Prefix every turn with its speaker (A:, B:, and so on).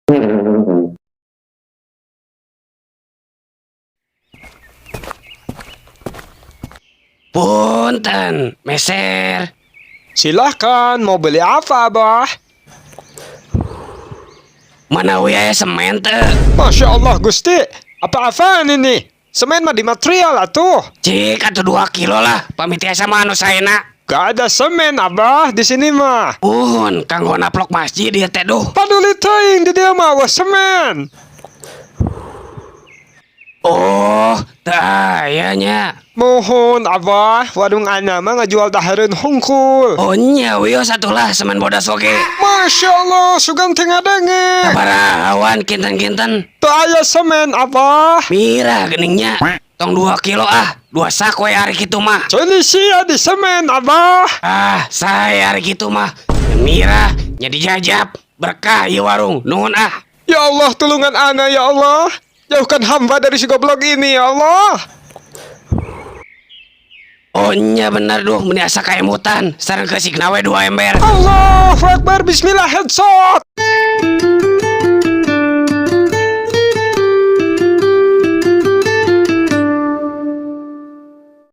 A: Punten, meser.
B: Silahkan, mau beli apa, Abah?
A: Manawi aya semen teu?
B: Masya Allah, Gusti. Apa-apaan ini? Semen mah di material atuh.
A: Cik atuh 2 kilo lah, pamit tiasa mah anu saena.
B: Gak ada semen, Abah, di sini mah.
A: Uhun, kanggo naplok masjid ieu teh duh.
B: Paduli teuing di dieu mah euweuh semen.
A: Oh, teu aya nya.
B: Muhun, Abah, warung ana mah ngajual dahareun hungkul.
A: Oh nya wios atuh lah semen bodas oge.
B: Masya Allah, sugan teu ngadenge.
A: Sabaraha kinten-kinten?
B: Teu aya semen, Abah.
A: Mirah geuning nya. Tong 2 kilo ah, 2 sak we ari kitu mah.
B: Ceuli sia di semen, Abah.
A: Ah, saya ari kitu mah. Mirah nya dijajab. Berkah ieu warung. Nuhun ah.
B: Ya Allah, tulungan ana ya Allah. Jauhkan hamba dari si goblok ini ya Allah.
A: Oh nya bener duh, meni asa kaemutan. Sareng keusikna we 2 ember.
B: Allahu Akbar, bismillah, headshot.